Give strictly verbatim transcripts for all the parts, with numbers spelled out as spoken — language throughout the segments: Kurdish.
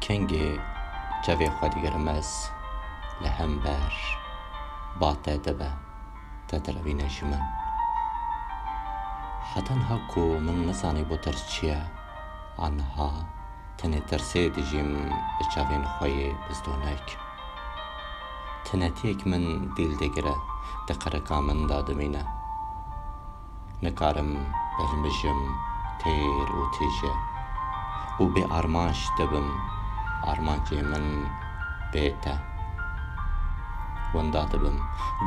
Kengê çavê xwe digirim ez, li hember ba te dibe, te direvîne ji min. Heta niha ku min nizanîbû tirs çi ye, a niha tenê tirsê dijîm bi çavên xwe yê bizdonek. Tinetiyek min dîl digire, di qirika min de dimîne. Nikarim bilmijim têr û tije û bê armanc dibim, armancê min bê te. Winda dibim,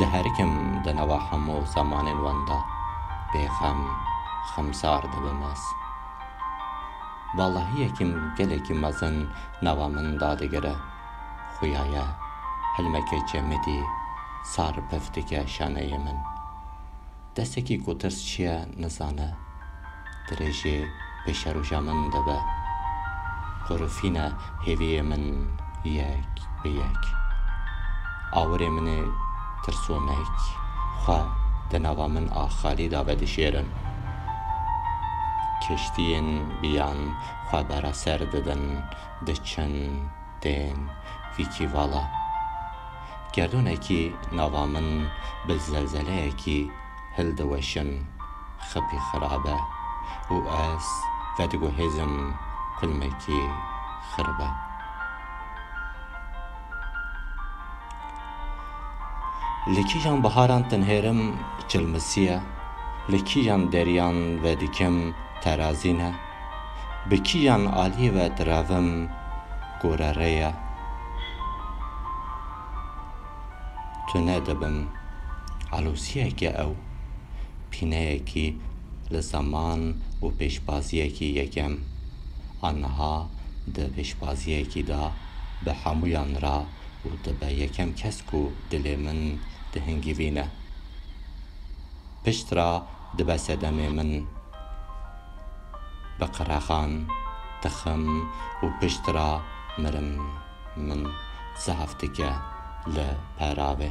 diherikim di nava hemû zemanên winda, bêxem, xemsar dibim ez. Valahiyekî gelekî mezin nava min dadigire. Xuya ye, hilmeke çemidî sar pif dike şaneyê min. Destekî ku tirs çi ye nizane, dirêjê pêşeroja min dibe. Qurifîne hêviyê min yek bi yek. Awirê min ê tirsonek xwe di nava min a xalî de vedişêrin. Keştiyên biyan xwe bera ser didin, diçin, tên vîkî vala. Gerdûnekî nava min bi zelzeleyekî hildiweşin, xipî xirab e û ez vediguhêzim kulmekî xirbe. Li kîjan biharan tinhêrim çilmisiye, li kîjan deriyan vedikim terazîne, bi kîjan alî ve direvim gorerê ye. Tune dibim, aloziyek e ew, pîneyekî li zeman û pêşbaziyekî yekem. A niha di pêşbaziyekî de bi hemûyan re û dibe yekem kes ku dilê min dihingivîne. Pişt re dibe sedemê min. Bi qirexan, dixim û pişt re mirim min zehf dike li peravê.